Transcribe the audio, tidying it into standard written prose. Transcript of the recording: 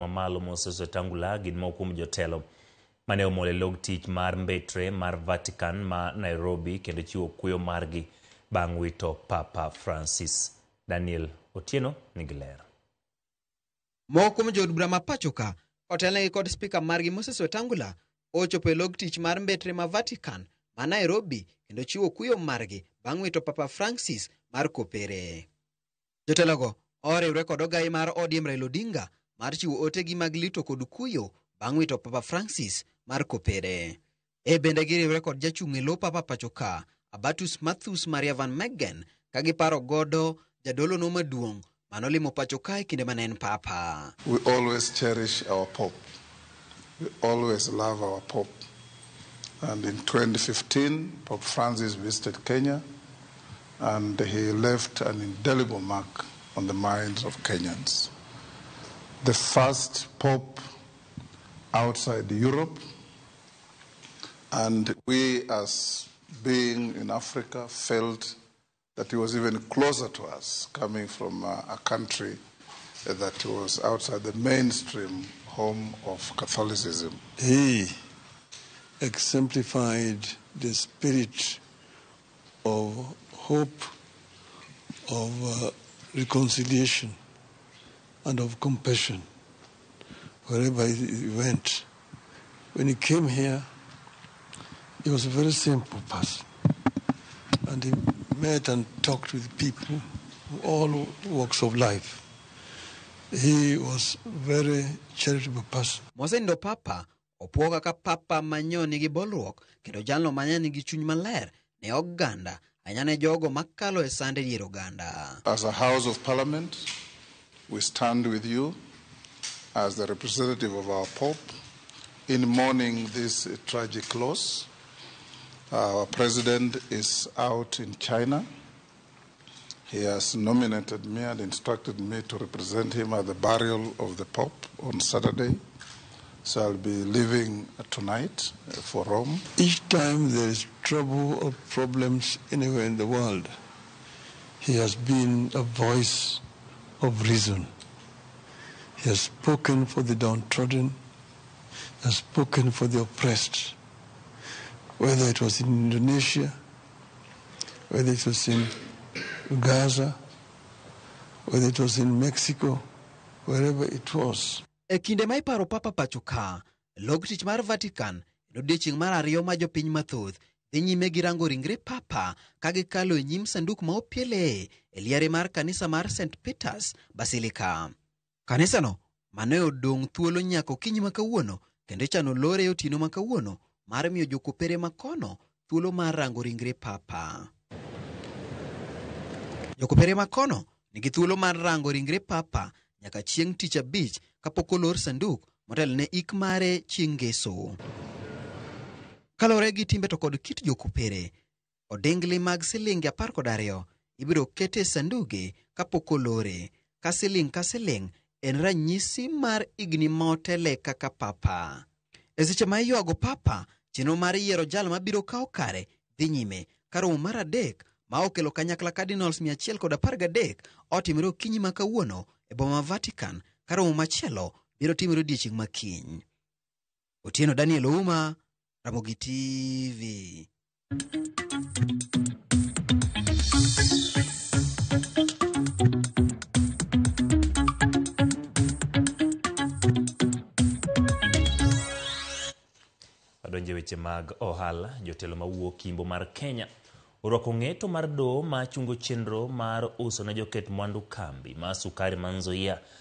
Mamalo Moses Wetangula gin moko kuom jotelo mane omol e log tich mar mbetre mar Vatican ma Nairobi kendo chiwo kuyo margi bang' wito Papa Francis. Daniel Otieno nigi ler. Moko kuom jood bura ma pachoka kotelnegi kod spika margi Moses Wetangula ochopo e log tich mar mbetre ma Vatican ma Nairobi kendo chiwo kuyo margi bang' wito Papa Francis mar kopere. Jotelogo oriwre kod ogai mar ODM Raila Odinga mar chiwo otegi mag lito kod kuyo bang' wito Papa Francis mar kopere. E bende giriwre kod jachung' e lo Papa pachoka Abatus Mathews Maria Van Meggen ka giparo godo jadolono maduong' manolimo pacho ka e kinde mane en Papa. We always cherish our Pope. We always love our Pope. And in 2015, Pope Francis visited Kenya and he left an indelible mark on the minds of Kenyans. The first Pope outside Europe, and we as being in Africa felt that he was even closer to us, coming from a country that was outside the mainstream home of Catholicism. He exemplified the spirit of hope, of reconciliation, and of compassion wherever he went. When he came here, he was a very simple person. And he met and talked with people from all walks of life. He was a very charitable person. Mosenindo Papa opuo kaka Papa manyo nigi bolruok kendo jalno manya nigi chuny maler ne oganda ahinya ne jogo makalo e sand e dier oganda. As a House of Parliament, we stand with you as the representative of our Pope in mourning this tragic loss. Our president is out in China. He has nominated me and instructed me to represent him at the burial of the Pope on Saturday. So I'll be leaving tonight for Rome. Each time there is trouble or problems anywhere in the world, he has been a voice of reason. He has spoken for the downtrodden, he has spoken for the oppressed, whether it was in Indonesia, whether it was in Gaza, whether it was in Mexico, wherever it was. E kinde ma iparo Papa pacho ka, log tich mar Vatican en odiechieng' mar ariyo ma jopiny mathoth dhi nyime gi rango ringre Papa ka gikalo e nyim sanduk ma opiele e liare mar kanisa mar St. Peters Basilica. Kanisano mane odong' thuolo nyaka okinyi ma kawuono kendo ichano lore e otieno ma kawuono mar miyo jokopere makono thuolo mar rango ringre Papa. Jokopere makono nigi thuolo mar rango ringre Papa nyaka chieng' tich abich kapok olor sanduk motelo ne ik mare chieng' ngeso. Kaluwore gi timbe to kod kit jokopere, odingli mag silingi 12 ibiro ket e sanduge kapok olore, ka siling' ka siling' en ranyisi mar higni ma otele kaka Papa. E seche ma iywago Papa, chenro mar yiero jal mabiro kawo kare dhi nyime ka romo mar adek ma okelo kanyakla Cardinals 113 otimore okinyi ma kawuono e boma ma Vatican ka romo machielo biro timore odiechieng' ma kiny. Otieno Daniel Ouma, Ramogi TV. Wadonjo e weche mag ohala, jotelo mawuok Imbo mar Kenya orwako ng'eto mar doho ma chungo chenro mar uso ne joket mwandu kambi mar sukari ma Nzoia.